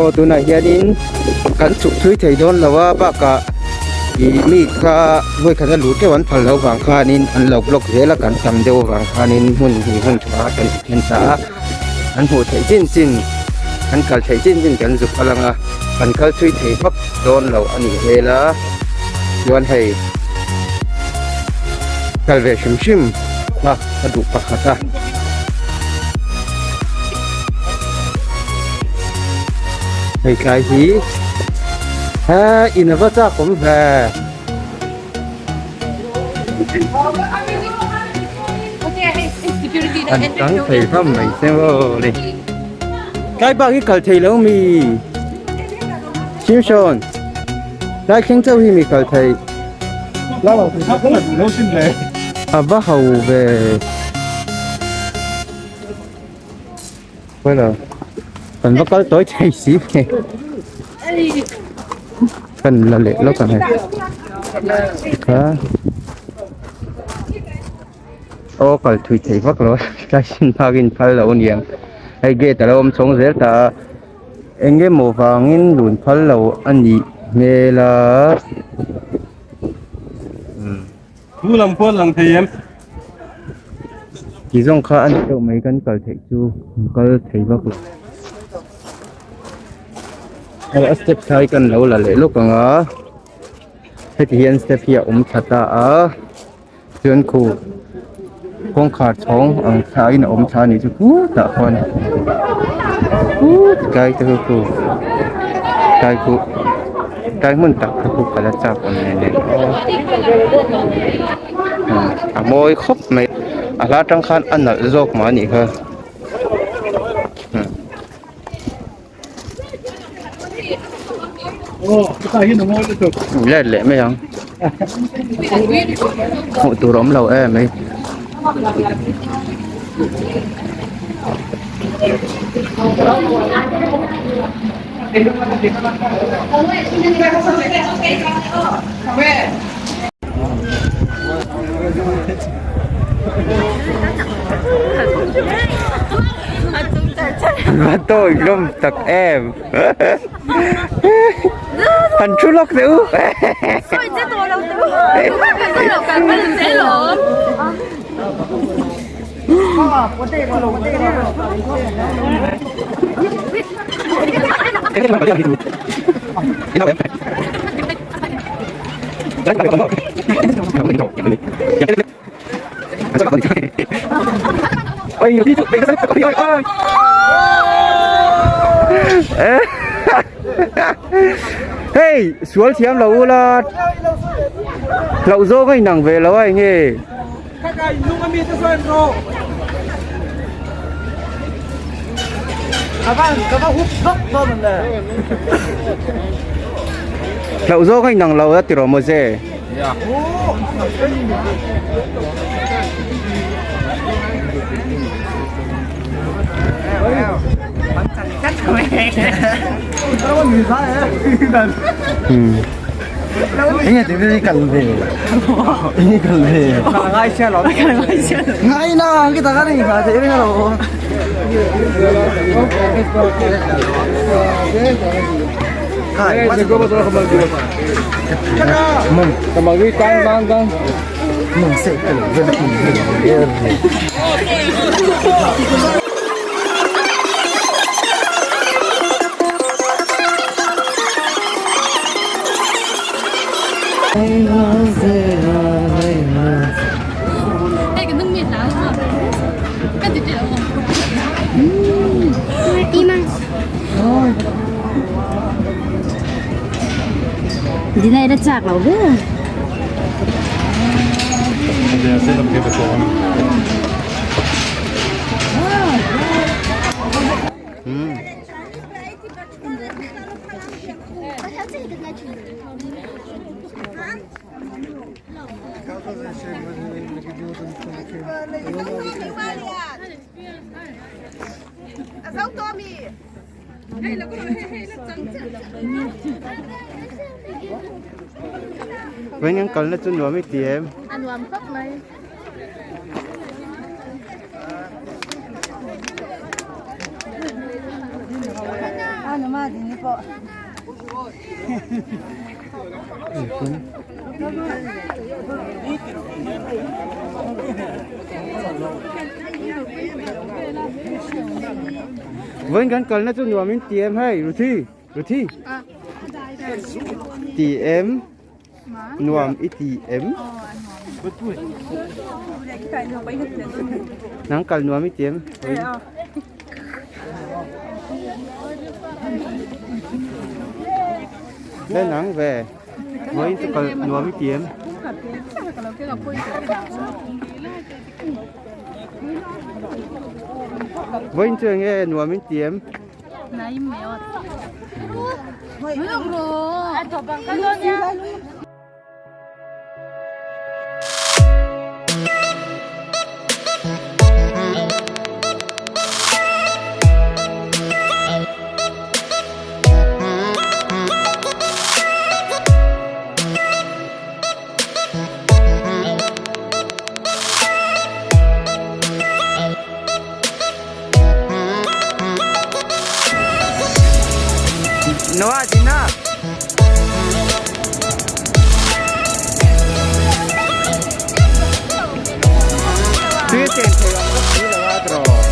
Aw tunah hianin kan chhuk thui thei dawn lo a bakah ih mi kha vawi khat a luh teuh an phal loh vang khanin an lo block zel a kan tam deuh avang khanin hmun hnih hmun tha kan then ta a an hmuh theih chin chin an kal theih chin chin kan zuk a lang a kan kal thui thei vak dawn lo a nih hmel a chuan hei kal ve hrim hrim a ka duh pakhat a. Hei tlai hi he in ava chak awm ve. An tang thei hlawm mai se maw le. Tlai bak hi kal thei lo mi. Simson tlai thleng chauh hi mi kal thei. A va ho ve. Hello. Kan va kal tawi thei si ve. Kan la leh lawk ang hei. Tikha. Aw kal thui thei vak lo a tlai sin phak in phal lo aniang. Hei gate a lo awm chhawng zel ta a. Eng emaw vangin lun phal lo a nih hmel a. Thu lam pawh a lang thei em? Ti zawng kha a ni deuh mai kan kal theih chu kan kal thei vak lo. Hei a step thai kan lo la leh lawk ang a heti hian step hi a awm thla ta a chuan khu kawngkhar chhawng ang thlaiin a awm thla a nih chu khutah khuan khut tlai te khu khu tlai khu tlai hmun tak kha khu kal a chak awm nen nen aw a mawi khawp mai a hla atang khan a nalh zawk mah a nih kha. Let leh mai ang hmuh tur awm lo em mai. Va tawi hlawm tak em han thu lawk teh u Hey, sual thiam lo ula hlauh zawng a inang ve lo a enge Hlauh zawng a inang lo a ti rawh maw che. Enge ti hi kal ve enge kal ve ngai sia lo ngai na ki ta ni ba te ring lo Mong tang tang tang mong se kal ve Đi này nó chạc lẩu thế. Vawiin an kalna chu nuam i ti em? A nuam khawp mai. Vawiin kan kalna chu nuamin ti em hei Ruthi Ruthi ti em nuam i ti em nang kal nuam i ti em Thế nắng về với tôi cần nuôi kiếm với trường nghe nuôi mình kiếm Noah Dina Tui chen thei ang ka si lo a tiraw.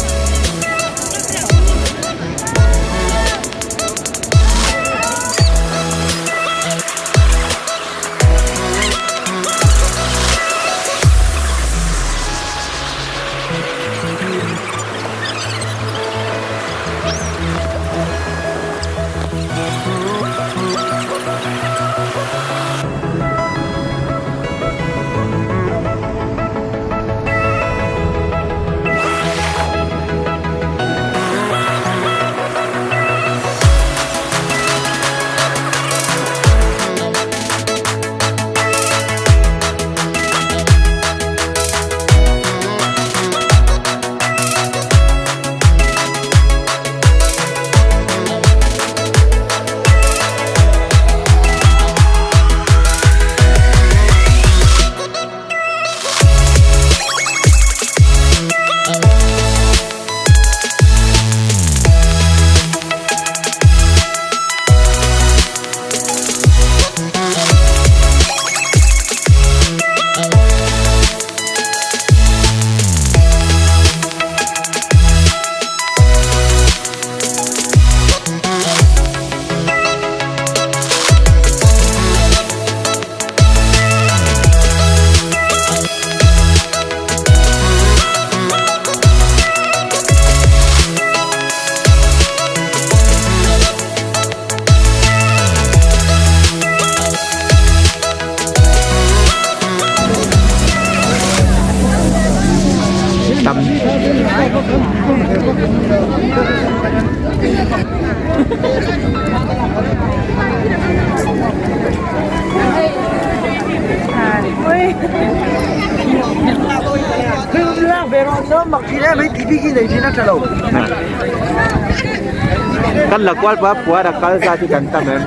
Tam Kan la kual pa puar a kal zat hi kan tam em.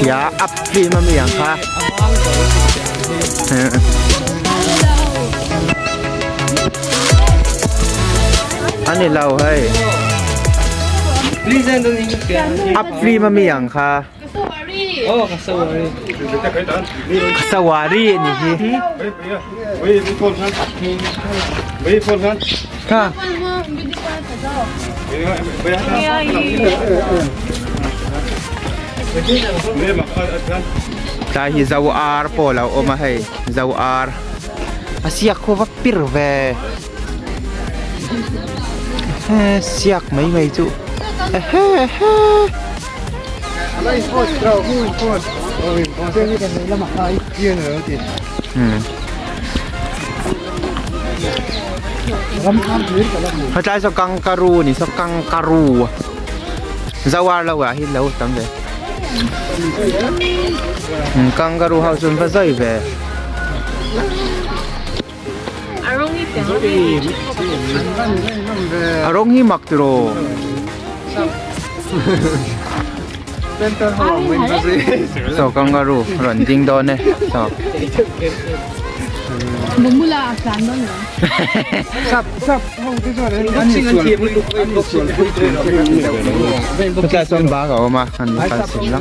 Hia up film ami ang kha ani lo hei up film ami ang kha Kasawari ani hi kha. Tlai hi zo ar pawh a lo awm a hei zo ar a siak khaw va pir ve he siak mai mai chu ehe ehe. Hetlai saw kangaroo a ni saw kangaroo zoar lo ah hi lo tam ve kangaroo ho chu an va zawi ve. A rawng hi mak tiraw. Saw kangaroo rawn ding dawn e saw. Tlai sawn bag a awm a an kal sim la.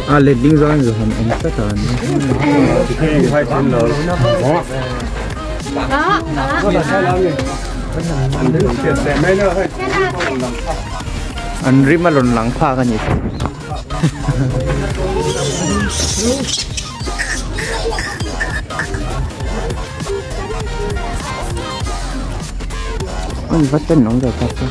A letling zawng in han awm tlat a ni. An rim a rawn lang phak a ni. An va ten awm ve tak a.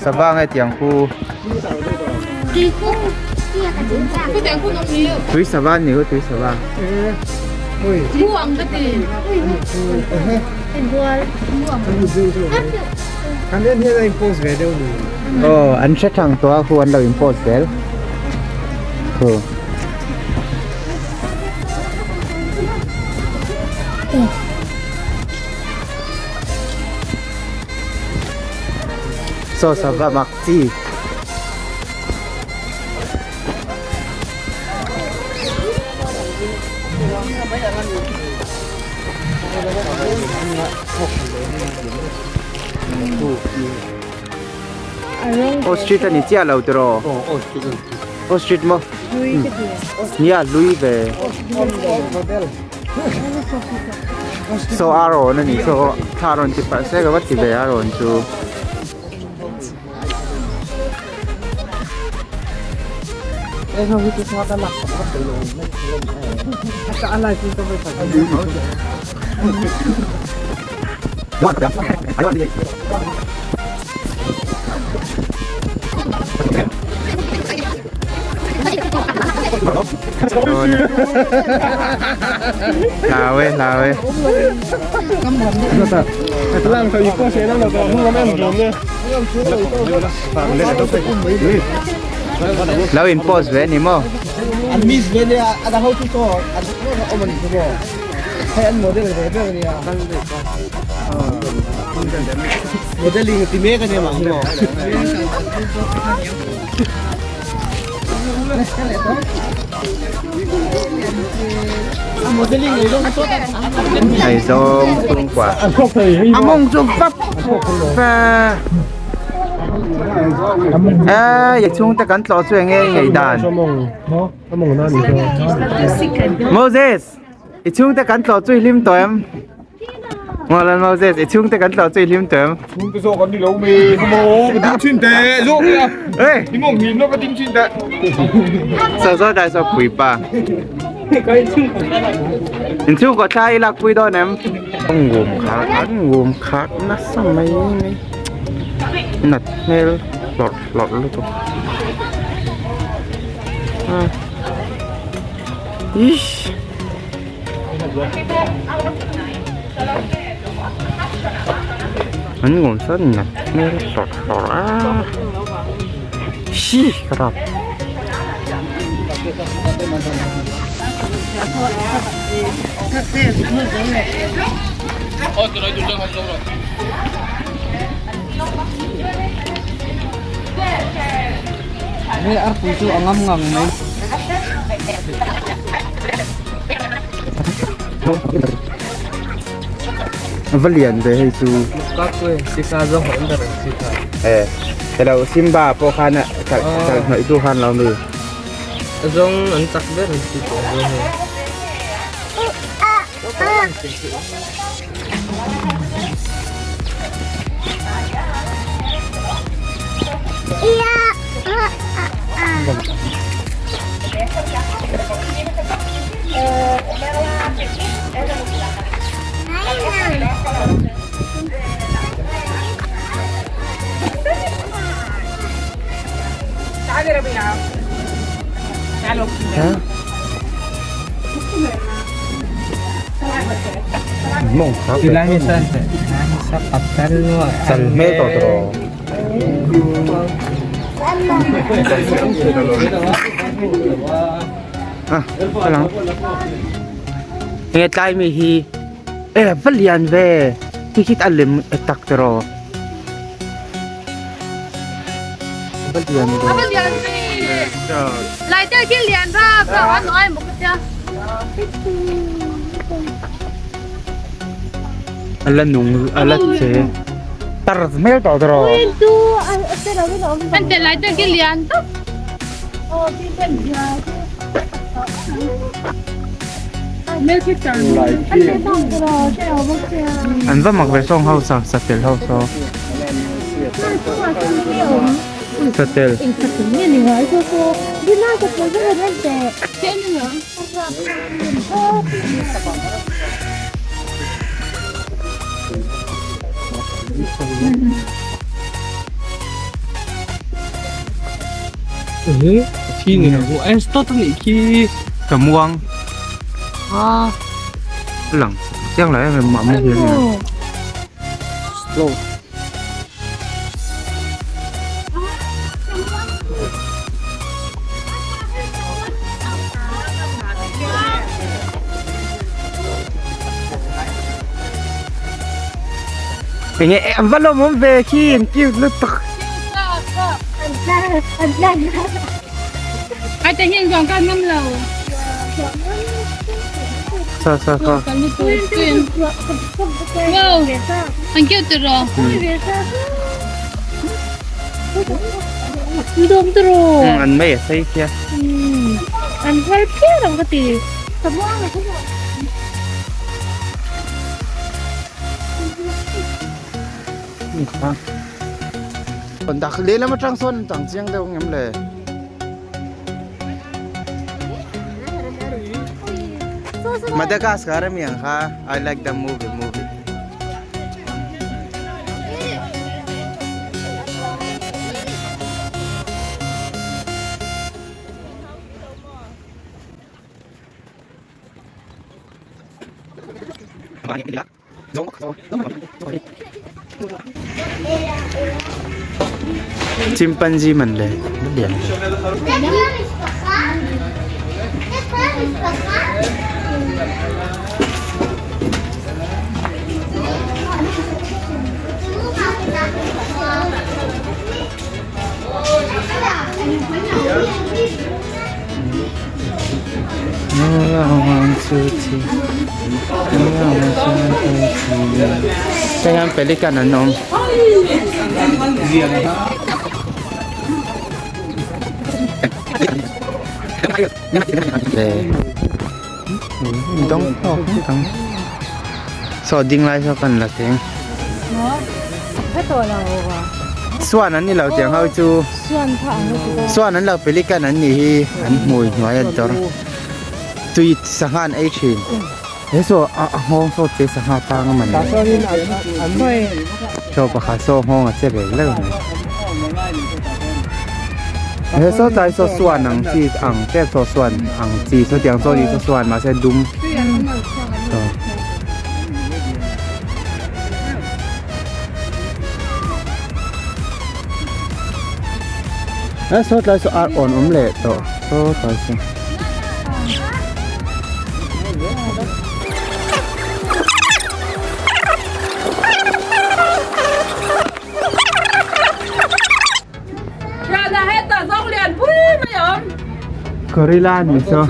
Sava nge tiang khu tui sava ni khu tui sava aw an hre thang tawh a khu an lo in post zel khu. Saw sava mak chi. Ostrich a ni chiah lo tiraw? Ostrich maw? Nia lui ve. Saw a rawn a ni saw thla rawn ti palh se ka va ti ve a rawn chu. Hlau e hlau e. Lo in post ve ni maw? An miss ve nia a dang ho chu saw an awm a ni chu maw hei an model ve ber a nia modeling ti mek a nia mah hi maw. Hei zawng chhungkua a mawng chu vap va e chhungte kan tlawh chu enge ngei dan Moses I chhungte kan tlawh chu i hlim tawh em? Ngaw Moses, i chhungte kan tlawh chu i hlim tawh em? Chhungte zawk an ni lo mi, khawmaw ka ding thin teh zawk nia. Hey! Ni mawng hlim lo ka ding thin teh. Saw saw dai saw pui pa. In chhungkaw thla i lak pui dawn em? Ngum khak an ngum khak nasa mai mai. Nat hmel hlawrh hlawrh lutuk. Ish. An ngawm chuan nat hmel hlawrh hlawrh a. Shi ka rap. Hei arpui chu a ngam ngang mai. Va lian ve hei chu. E hello Simba pawh khan a chal chal hnawih tu khan lo mi. Zawng an chak ber an ti tawh zawng hei. Chan hmel tawh tawh a ka lang enge tlai mi hi e va lian ve khi khi a lem tak tawh va lian ve va lian ve lai te khi lian ra ka an ai mok tia a la nung a la che tar hmel tawh tawh an te lai te khi lian tak An va mak ve sawng ho sa satel ho saw satel Ka muang a lang chiang lo em em mah muhil nia slow enge an va lawm awm ve khi an cute lutuk Ai te hian zawng ka ngam lo. Sa sa sa. Wow. An cute tiro. Dom tiro. An mei a sei khia. An hel phian ang ka ti. Dak lehlam atang sawn an tang chiang deuh ang em le. Madagascar ami ang kha I like the movie movie. Chimpanzee man le lian Heng pelican an awm dawng tawk ang saw ding lai saw kan la teng suan an ni lo tiang ho chu suan an lo pelican an nih hi an hmui hnuai an tawr tui sangha an ei thin he saw a nghawng saw che sangha tang a man saw pakhat saw nghawng a che ve hleuh mai he saw tlai saw suan ang chi ang tep saw suan ang chi saw tiang saw ni saw suan mahse dum saw. Saw tlai saw ar awn awm leh tawh saw tlai saw. Gorilla ni so.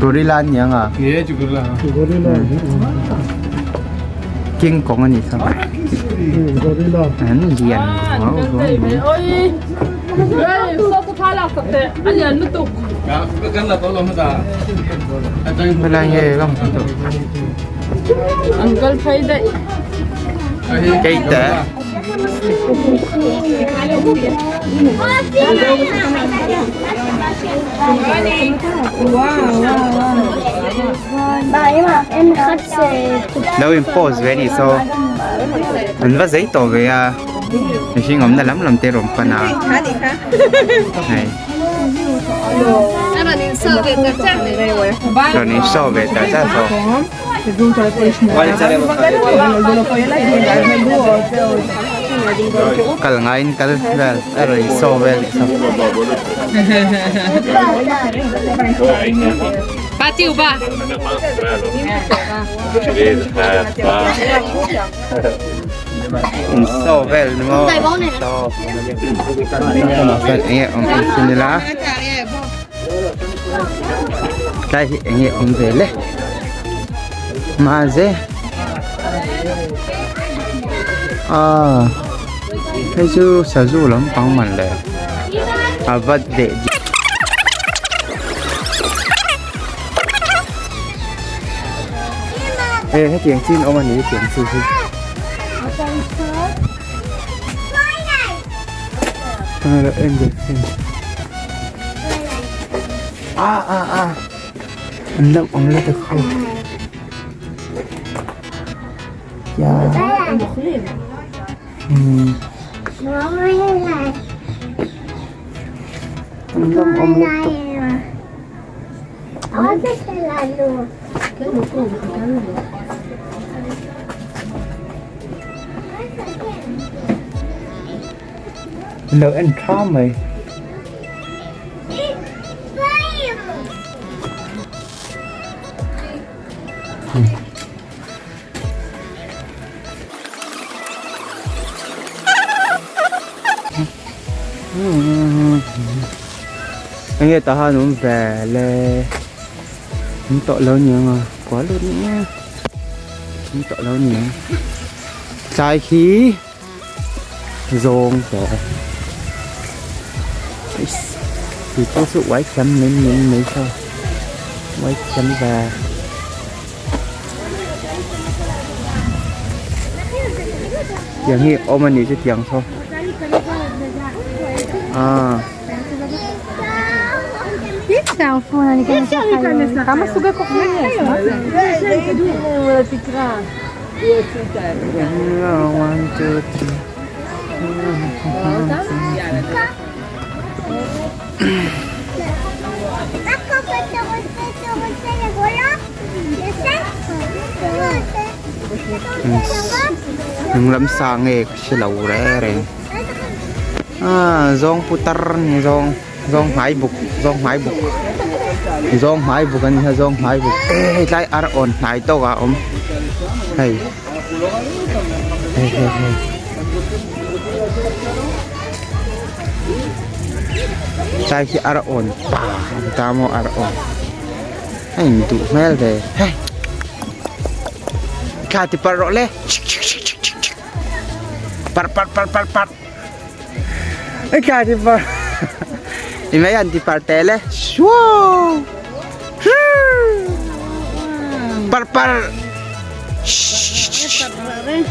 Gorilla ni anga. King Kong ani so. An lian. Helai nge ka hmu tawh. Keite. Lo in pause ve anih saw an va zei tawh ve a mihring awmna lam lam te rawn pan a hei rawn in show ve char char tawh. Kal ngaiin kal vel a rawn in show vel anih saw. In show vel ni maw show eng nge awm ang chu nila tlai hi eng nge awm ve le mahse ah hei chu sazu lampang man le a va deh. Ê hetiang chin awm a ni hetiang chi hi a a a an lo awm la ta khaw ya um an lo awm lutuk. Lo en tha mai. Enge tah han awm ve le an tawh lo niang a kual lut nia an tawh lo niang tlai khi zawng tawh tui pawh chu uai thiam mai mai mai tho uai thiam ve. Tiang hi awm a nih chu tiang saw ah. One, two, three. Hnung lam sa nge ka hre lo reng reng ah zawng putar ni zawng zawng hmai buk zawng hmai buk zawng hmai buk a ni a zawng hmai buk e hei tlai ar awn hnai tawk ah a awm hei hei hei hei. Tlai hi ar awn pa an ta maw ar awn a in duh hmel ve hei thla ti parh rawh le parh parh parh parh parh i thla ti parh i mai an ti parh teh le suau parh parh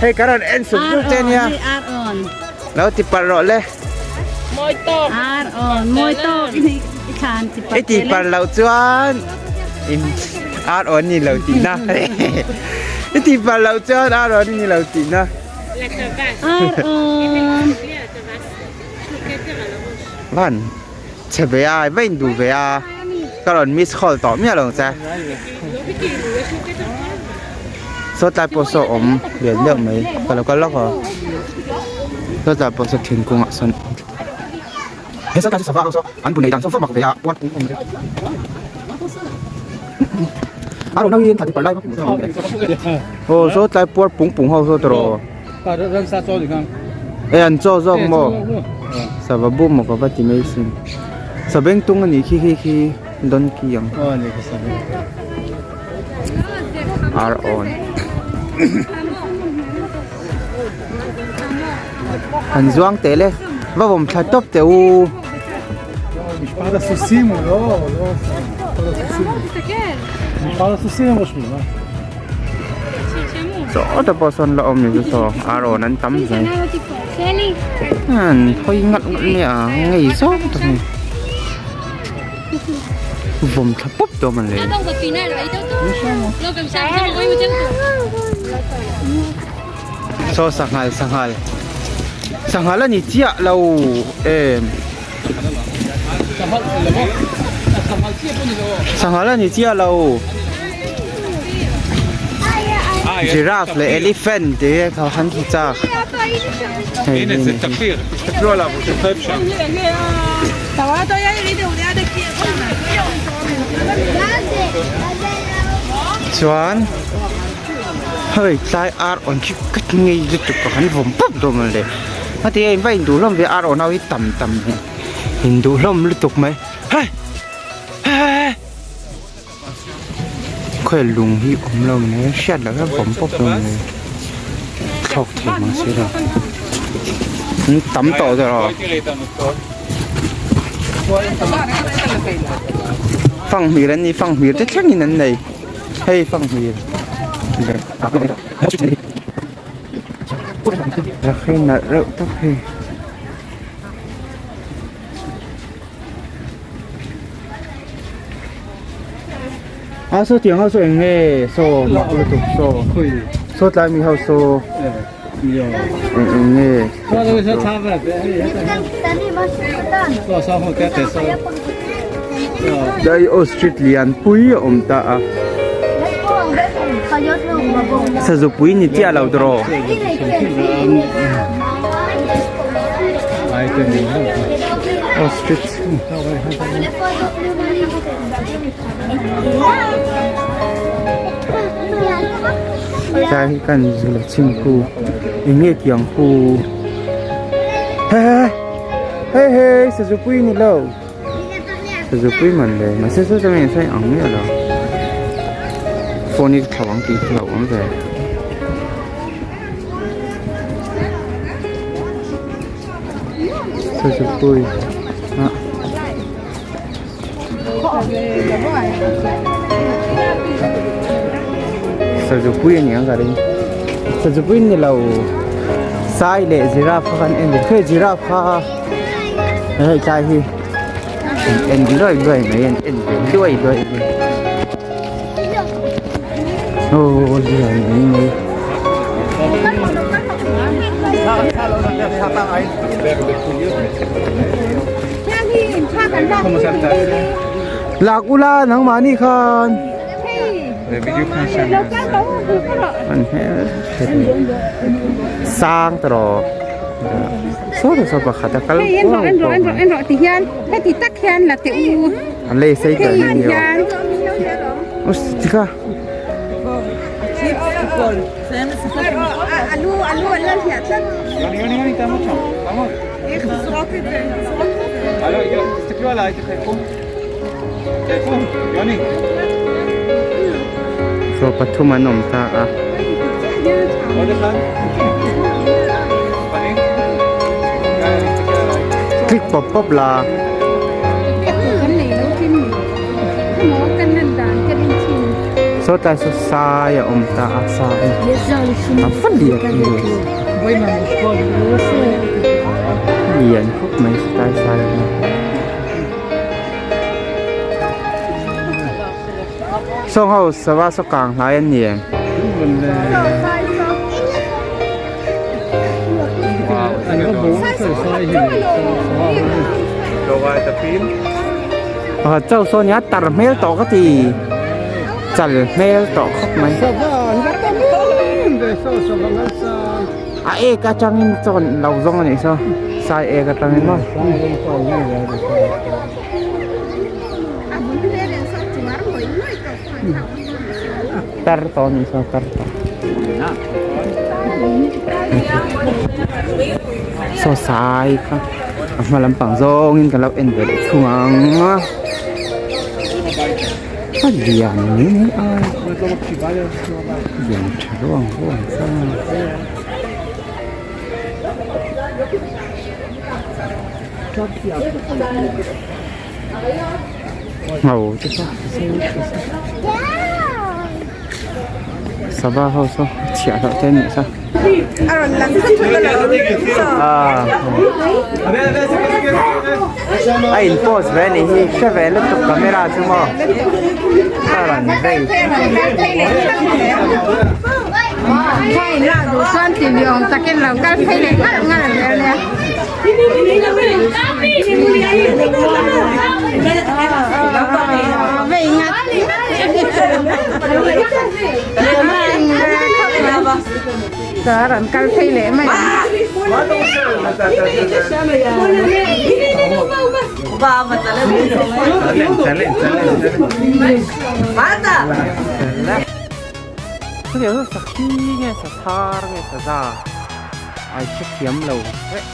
hei ka rawn en sup sup che nia. Lo ti parh rawh le. Mawi tawk. Ar on mawi tawk i thlan ti parh. I ti parh lo chuan in ar on ni lo tih na. I ti parh lo chuan ar on ni lo tih na. Ar on. Van che ve a va in duh ve a ka rawn miss call tawh miah lo che. Saw tlai pawh saw awm lian deuh mai ka lo kal lawk a saw tlai pawh saw thingkung ah sawn he saw tlai chu sava ho saw an bu nei dan saw mak ve a puar pung awm deuh. Aw saw tlai puar pung pung ho saw tawh e an chaw zawk maw sava bum maw ka va ti mai sin sabengtung a nih khi khi khi donkey ang ar awn han zuang teh le va vawm thla tawp teh u. Chaw te pawh sawn la awm ni chu saw ar awn an tam hle an hawi ngalh ngalh mai a ngei zawng tak a ni vawm thla pawp dawn a mawle. Saw sanghal sanghal sanghal a ni chiah lo em sanghal a ni chiah lo giraffe leh elephant te kha han hmu chak hei chuan. Hei tlai ar awn khi ka ngei lutuk ka han vawm pawp dawn mawle a ti a in va induh hlawm ve ar awn ho hi tam tam hi induh hlawm lutuk mai hei hei khawi lung hi awm lo mai hriat loh hian vawm pawp dawn mawle thlawk thei mang si lo an tam tawh zawk fanghmir an ni fanghmir te thlengin an nei. Hei fanghmir hei nalh reuh tak hei a saw tiang ho saw eng nge saw mak lutuk saw saw tlai mi ho saw eng eng nge Dai ostrich lian pui a awm ta a sazu pui ni chiah lo tawh ostrich Tlai hi kan zul chhim khu eng nge tiang khu he he hei sazu pui ni lo sazu pui man le mahse saw chuan hei sawi ang miah lo phone hi thlo ang tih hi a awm ve sazu pui ah. Sazupui a ni ang ka ring sazupui ni lo sai leh giraffe kha kan en ve hei giraffe kha hei tlai hi an en luai luai mai an en ve luai luai mai aw lian mai mai. Lak ula nangmahni khan an hmel hret a ni sang tawh saw ta saw pakhat a kal kuau kuau mai an lei sei tawh a ni aw tikha. Chaw pathum an awm ta a. Click pawp pawp la. Saw tlai saw sai a awm ta a sai a va lian ve lian khawp mai satlai sai hi sawng ho sava saw kang hlai an ni em. Pakhat chauh saw nia tar hmel tawh ka ti chal hmel tawh khawp mai a ek atangin chawn lo zawng a nih saw sai ek atangin maw. Tar tawh a nih saw tar tawh saw sai kha a hma lampang zawngin ka lo en ve leh thung ang a a lian mai mai a lian tha ruang ruang chuan. Ngho te pawh sava ho saw chhiahhlawh te an nih saw a in post ve anih hi hre ve lutuk camera chu maw a rawn vei. Sakhi nge sathar nge saza ai hrethiam lo vek.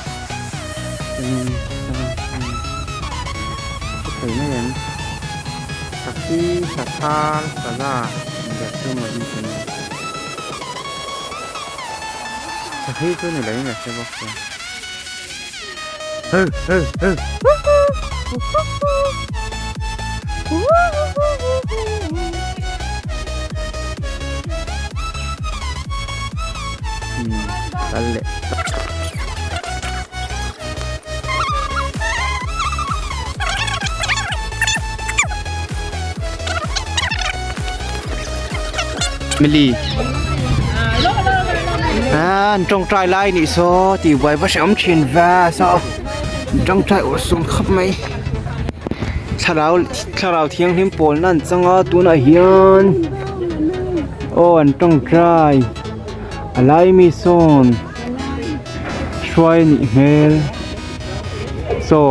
Thei mai em sakhi sathar saza inbiak chu maw in thei mai sakhi chu ni lo in ka hre bawk sia kal leh. Mili an tawngtai lai nih saw tih buai va hrehawm thin va saw an tawngtai awrh sum khawp mai thlarau thlarau thianghlim pawlna an chang a tunah hian aw an tawngtai a lai mi sawn. Hruai a nih hmel saw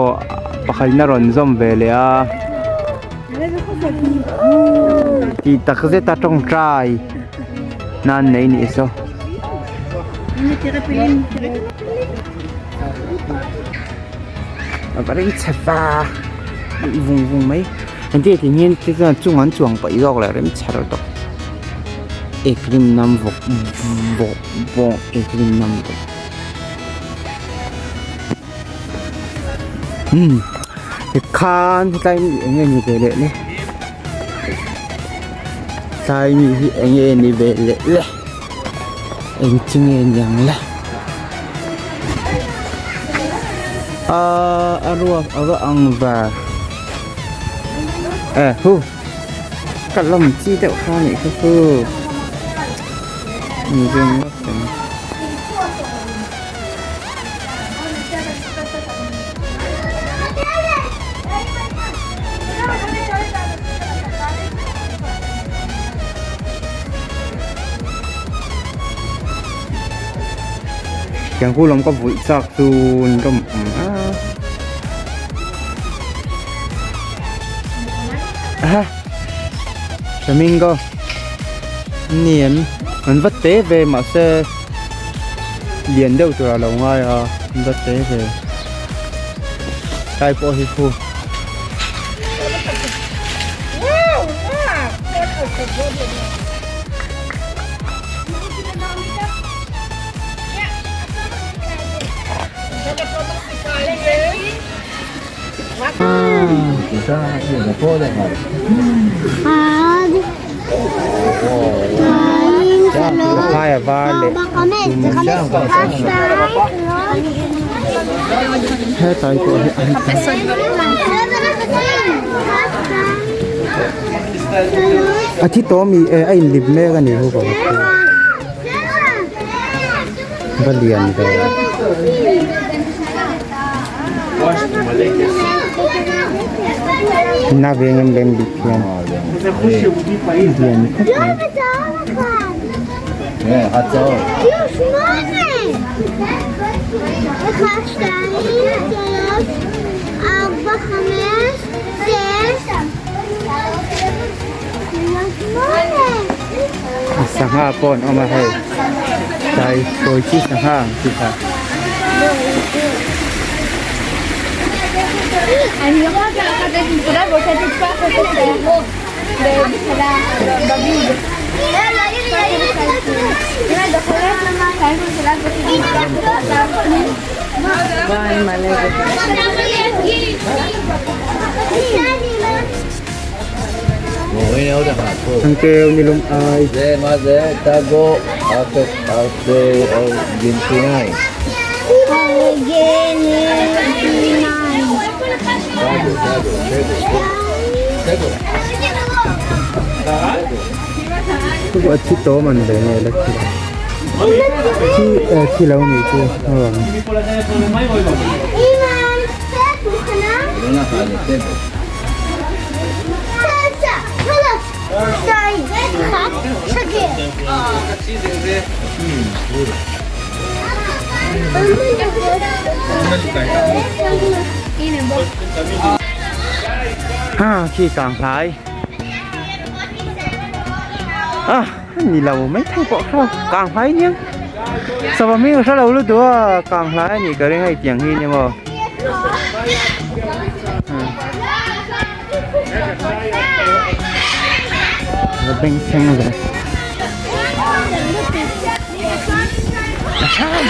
pakhat in a rawn zawm ve leh a tih tak zet a tawngtai nan nei nih saw. A va reng chhe va vung vung mai engtin nge ti hian te chuan chung an chuang paih zawk leh rem chher tawh ekrim nam vawk vawk. Bawng eklim nam bawk umm tikhan hetlai hi eng nge ni ve leh le tlai mi hi eng nge ni ve leh le eng chu nge niang le aaa a ruak a va ang ve e hu ka lawm chi deuh kha a nih kha chu. Tiang khu lam ka vulh chak chu an rawn awm a flamingo. Ni em an va te ve mahse lian deuh tur a lo ngai a an va te ve tlai pawh hi khu. Hmai a var leh hetlai pawh hi an a thi tawh ami e a inlip mek a ni ho ka va lian ve. Na veng em lem bik hian lian khawp mai. Sangha pawh an awm a hei tlai kawi chi sangha ang chi kha. Thangkeu nilum ai. Chu a thi tawm an ve nge la thi thi thi lo ni chu Ha khi kang hlai a ni lo mai thei pawh kha kang hlai nia sava hming a hre lo lutuk a kang hlai a nih ka ring a hetiang hi nia maw. Va bengchheng ve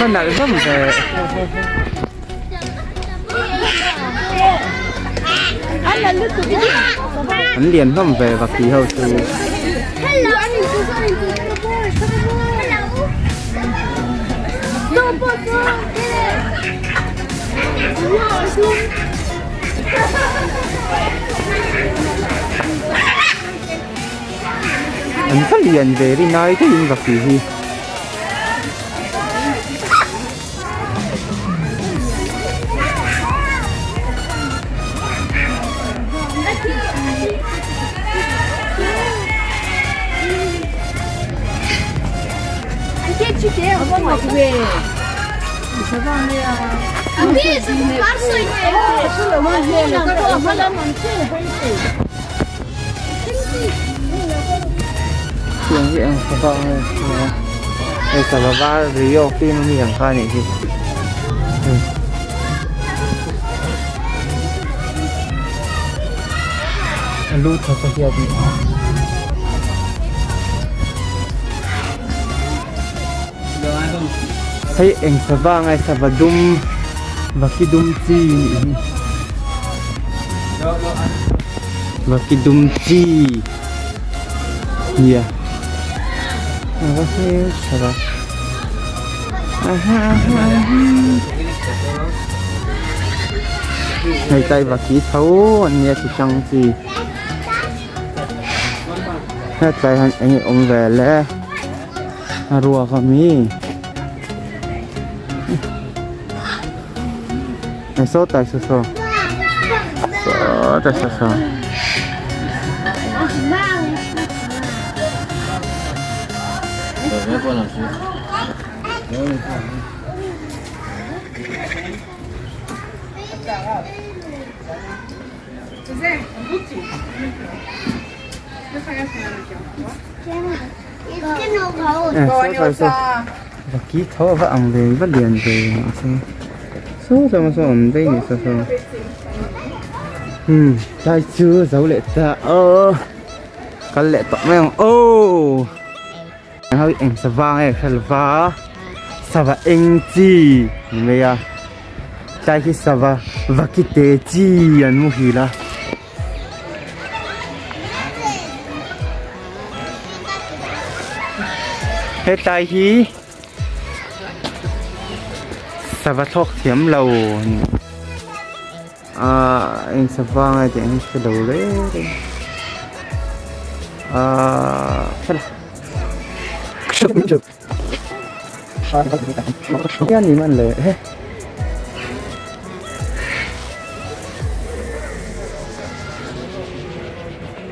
va nalh hlawm ve an lian hlawm ve vaki ho chu. An va lian ve ri nai deuhin vaki hi. Tiang hi ang sava nge hei sava var rio fim ami ang kha anih hi. A lu tha ka hiat ni a. Hei eng sava nge sava dum vaki dum chi nih hi vaki dum chi nia a va hmel tha va hei tlai vaki tho an nia chi hrang chi hetlai hian eng nge awm ve le. A ruak a mi e saw tai saw saw saw tai saw saw Vaki tho a va ang ve va lian ve mahse saw saw saw awm daih ni saw saw umm tlai chu zo leh ta aw kal leh tawh mai ang aw hei eng sava nge ka hre lova sava eng chi ni mai a tlai khi sava vaki te chi an muhil a. Hetlai hi sava thlawk thiam lo ahh eng sava nge tih ang hi hre lo reng reng ahh hian ni man le he.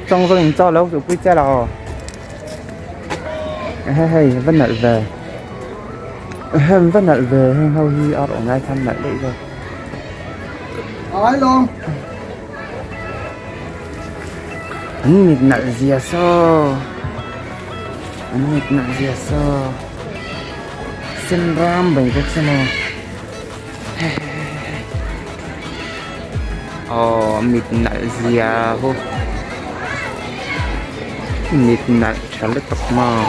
Trong rừng cho lâu tụi quy che lò hei hei vẫn nợ về vẫn nợ về hei hâu hi ở ngay thăm nợ đấy rồi Ai luôn An mit nalh zia saw. An mit nalh zia saw sen ram mai bawk se maw aw mit nalh zia ho mit nalh tha lutuk maw.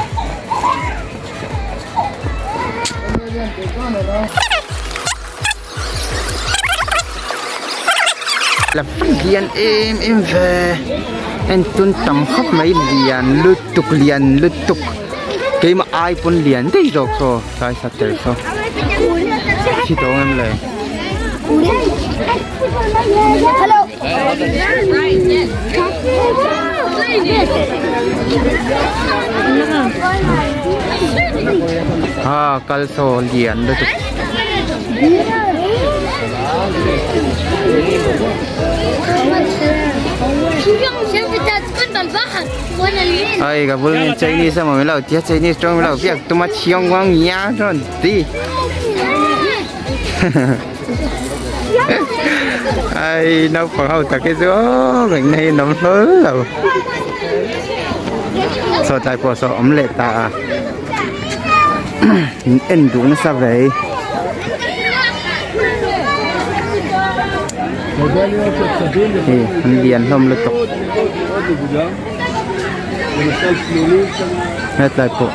La lian em em ve en tun tam khawp mai lian lutuk lian lutuk keimah ai pawn lian daih zawk saw tlai sa tel saw thi tawng em le. Ha kal saw lian lutuk. Ai ka bul ni Chinese ama min lo tia Chinese tawng min lo biak tuma thiang wang ya rawn ti. Ai naupang ho tak hi chu aw ngaihna hi an awm hlawl lo. Saw tlai pawh saw awm leh ta a. Min en duh nasa ve. Hei an lian hlawm lutuk. Hetlai pawh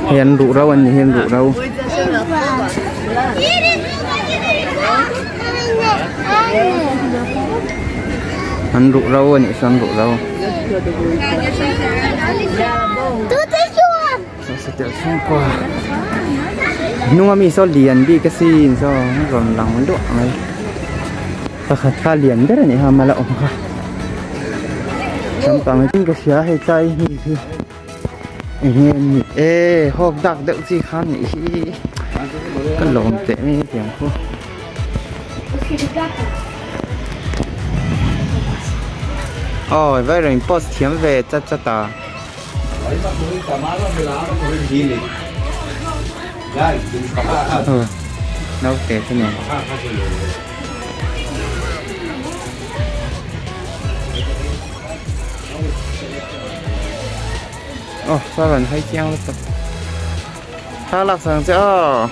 hei an ruh rau an ni hi an ruh rau. An ruh rau a nih chuan ruh rau. Satel chhungkua hnung ami saw lian bik asin saw rawn lang luah mai pakhat kha lian ber anih kha a mala awm kha lampang hi ka hria hei tlai hni hi eng nge an nih e hawk dak deuh chi kha anih hi ka lawm teh mai hetiang khu. Aw vaireng post thiam ve chat chat a. Naute te nen. Aw saw rawn hawi chiang lutuk. Thla lak sang che aw.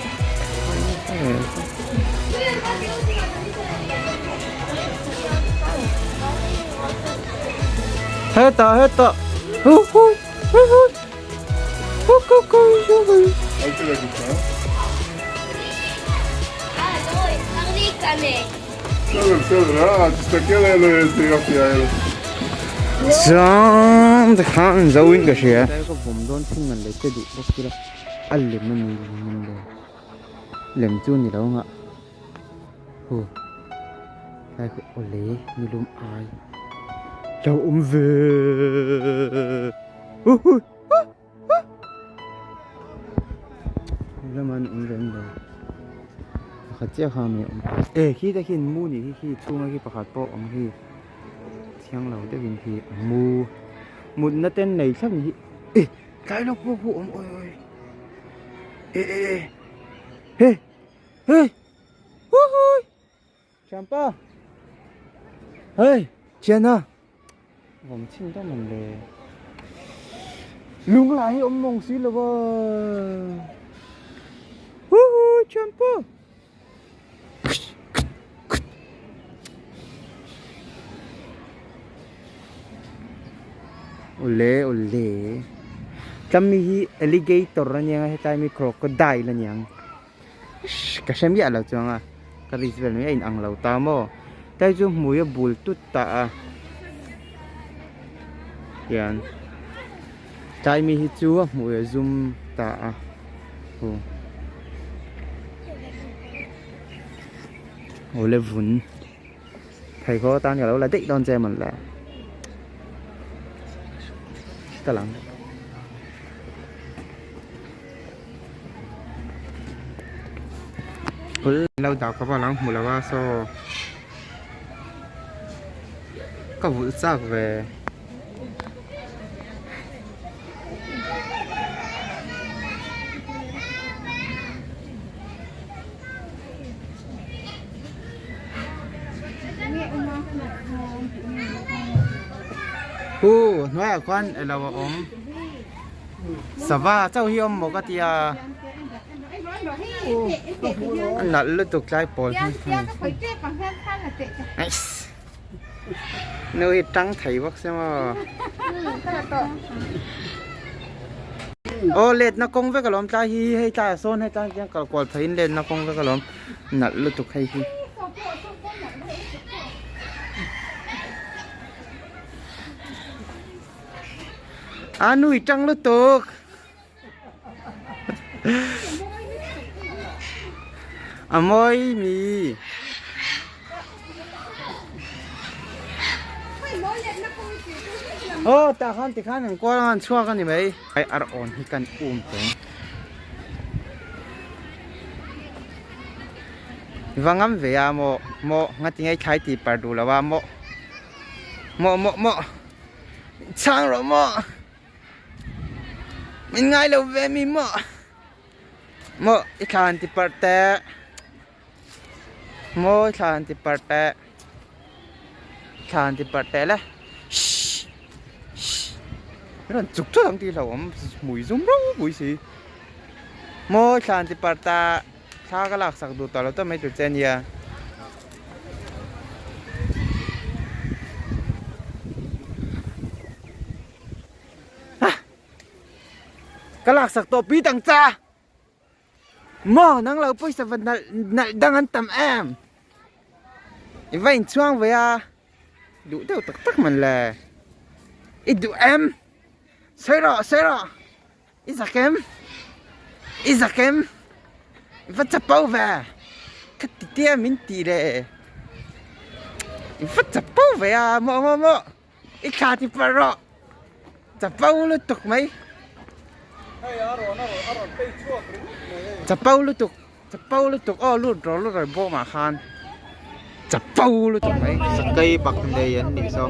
Hetah hetah hu hu hu hu hu ku ku hu hu. Chuan tikhan zo in ka hria. Ka vawm dawn thin man leh che duh bawk sila a lem a ni lem chu ni lo ang a. Hu tlai khu awle nilum ai lo awm ve hu hu hu hu lama an awm ve an lo pakhat chiah kha mi awm e khi te khian mu nih hi khi chhunga khi pakhat pawh awm khi thiang lo deuhin khi mu mutna ten nei thlap ni hi e tlai lawk pawh khu awm awi awi e e e he. Hey! Huhui! Thianpa! Hey! Thiana! Vawm chhin ta man le. Lung lai hi awm mawng si lo va. Huhui! Thianpa! Awle awle tlami hi alligator ania hetlai mi crocodile aniang. Ka hre miah lo chuang a ka ris vel mai a in ang lo ta maw tlai chu hmui a bul tut ta a hian tlai mi hi chu a hmui a zum ta a hu awle vun pheikhawk atan ka lo la daih dawn che mawle ka lang. Lo dah ka va lang hmu lo a saw ka vulh chak ve. Hu hnuaiah khuan elo a awm sava chauh hi a awm maw ka tia a nalh lutuk tlai pawl hi eiss nu hi tang thei bawk se maw aw letna kawng vek alawm tlai hi hei tlaiah sawn hei tlai hian kal kual pheiin letna kawng vek alawm nalh lutuk hei hi. A nui tang lutuk a mawi mi aw tah khan tikhan an kual anga an chhuak a ni mai ai ar awn hi kan um tawng va ngam ve a maw maw ngatinge thlai tih par duh lo a maw. Maw maw maw chhang rawh maw min ngai lo ve mi maw maw i thla han ti parh teh maw i thla han ti parh teh thla han ti parh teh le shhh shhh rawn chuk thut ang tih hlauhawm hmui zum ropui si maw i thla han ti parh ta. Thla ka laksak duh tawh lo tawp mai tur che ania. Ka laksak tawh pi tang cha. Maw nang lo pawisa va nalh nalh dang an tam em. I va inchhuang ve a. Duh deuh tak tak man le. I duh em. Sawi rawh sawi rawh. I zak em? I zak em? I va chapo ve? Ka ti tia min ti le. I va chapo ve a, maw maw maw. I thla ti parh rawh. Chapo lutuk mai. Chapo lutuk, chapo lutuk. Aw lut rawh lut rawh bawm ah khan. Chapo lutuk mai. Sakei bak nei an nih saw.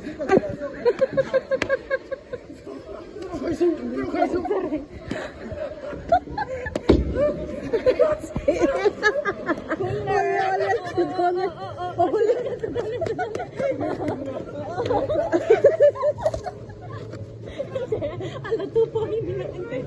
A la tu pawh hi min lo en ve.